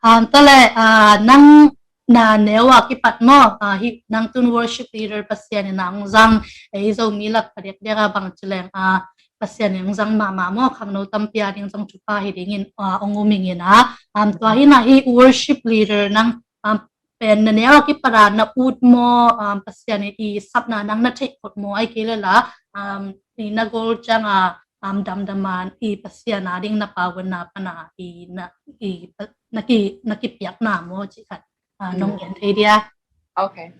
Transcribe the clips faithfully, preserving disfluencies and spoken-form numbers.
Um, tale, uh, nang na neu a kipat maw, uh, hi nang tun worship leader Pasian in nang zang, eh, Zomi lak padiak diak a bang cileng, uh, Pasian in zang mama maw, khangno tampi a ding zong thupha hi dingin, uh, ong um ingin a, um, tua hi na hi worship leader nang, um, pen na neu a kipat a na ut maw, um, Pasian in i sapna nang na theih khot maw, ai kei le la, um, i na gol ciang a, um, damdam a i Pasian a ding na pawanna pana i na, i, na ki, na kipiakna maw ci khat, uh, nong gen thei dia. Okay.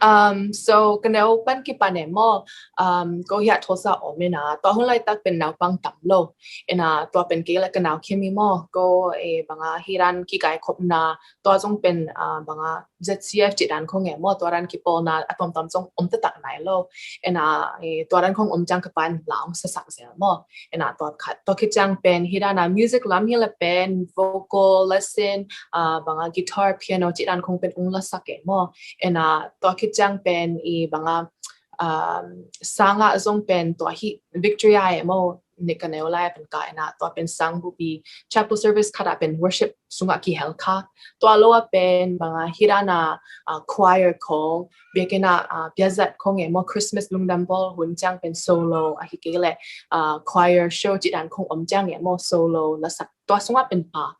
Um, so ka neu pan kipan e maw, um, ko hiah thosa om ina, tua hun laitak pen naupang tam lo ina, tua pen kei le ka nau khimi maw, ko e banga hiran kikai khopna, tua zong pen, uh, banga Z C F ci dan khong e maw, tua dan kipawlna a tuamtuam zong om taktak nai lo ina, e, tua dan khong om ciang ka pan la ong sasak zel maw. Ena tua khat, tua khit ciang pen hi dana music lam hi le pen vocal lesson, uh, banga guitar, piano ci dan khong pen ong lasak e maw. Ena tua khit ciang pen i banga, um, sanga zong pen tua hi Victoria e maw, ni ka neu lai pen ka ena tua pen sang bupi chapel service khat a pen worship sunga kihel kha. Tua lo a pen banga hi dana, uh, choir khong, biakinn a, uh, piazat khong e maw, Christmas lungdam bawl hun ciang pen solo, ahi kei le, uh, choir show ci dan khong om ciang e maw, solo lasak tua sunga pen pa.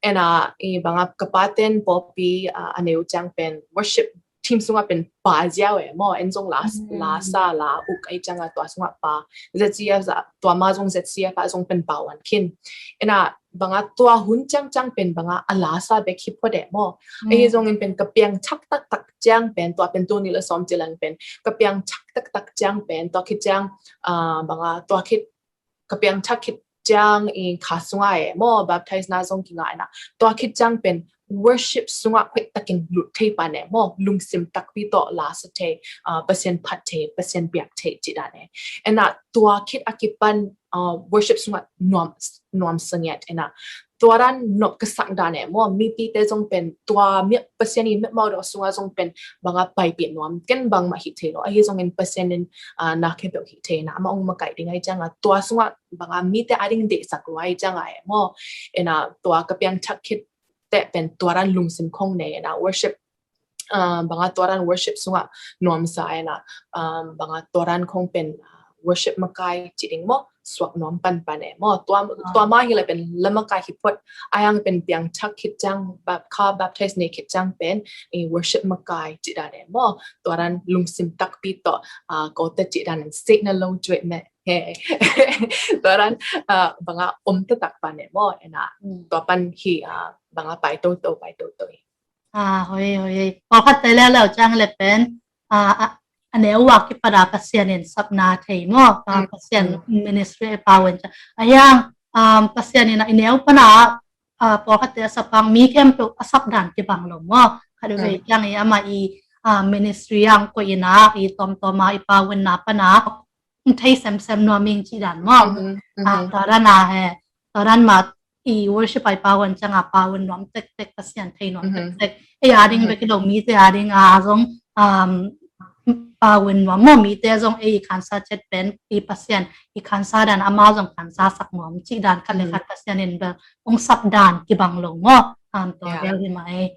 Ena i banga ka pa ten pawlpi, uh, a neu ciang pen worship team sunga pen pa ziau e maw, en zong la, mm, la sa la uk ai ciang a tua sunga pa. Z C F za, tua ma zong Z C F a zong pen pa wan khin. Ena banga tua hun ciang ciang pen banga a la sa bek hi phot e maw. Mm. Ahi zongin pen ka piang thak taktak ciang pen tua pen tuni la sawm ci lang pen ka piang thak taktak ciang pen tua khit ciang, ah, banga tua khit ka piang thak khit ciang i kha sunga e maw, baptize na zong kinga ena. Tua khit ciang pen worship sunga khoih takin lut thei pan e maw, lungsim takpi tawh la sa thei, ah, Pasian phat thei, Pasian biak thei ci dan e. Ena tua khit a kipan, ah, worship sunga nuam, nuam sangiat ena. Tua dan nop ka sak dan e maw, mipite zong pen tua miak Pasian i miak mau dok sunga zong pen banga paipih nuam ken bangmah hi thei lo. Ahi zongin Pasian in, ah, na khempeuh hi thei na, ama ong makaih ding ai ciang a tua sunga banga mite a ding deihsak lo ai ciang a e maw. Ena tua ka piang thak khit teh pen tua dan lungsim khong nei ena worship, ah, banga tua dan worship sunga nuamsa ena, ah, banga tua dan khong pen, ah, worship makai ci ding maw, suak nuam panpan e maw. Tua, ah, tua ma hi le pen la makai hi phot, ayang pen piang thak khit ciang, bap-, kha baptize nei khit ciang pen, eh, worship makai ci dan e maw. Tua dan lungsim takpi tawh, ah, ko te ci dan seh na lo cuih me. He. Tua dan, ah, banga om taktak pan e maw, ena. Mm. Tua pan hi, ah, banga pai toto, pai toto hi. Ah, hoi, hoi. Pawlkhat te le lo ciang le pen, ah, ah, a neu a kipat a Pasian in sapna thei maw, ah, mm, Pasian, mm, ministry a pau en ciang. Ayang, um, Pasian in a i neu pan a, ah, pawlkhat te a sap hang mi khempeuh a sap dan kibang lo maw. Khat vei, mm, ciang i ama i, ah, ministry ang koih ina i tawmtawm a i pawanna pan a thei semsem nuam ing ci dan maw. Mhm, mhm. Ah, tua dan a he, tua dan ma i worship a i pawan ciang a pawan nuam tektek, Pasian thei nuam, mhm, tektek. Ei a ding, mhm, bek hi lo, mite a ding a zong, um, pawan nuam maw, mite zong ei i khansa chet pen i Pasian i khansa dan, ama zong khansa sak nuam ci dan khat le, mhm, khat Pasian in bel ong sap dan kibang lo maw. Um, tua, yeah, bel hi mah ei.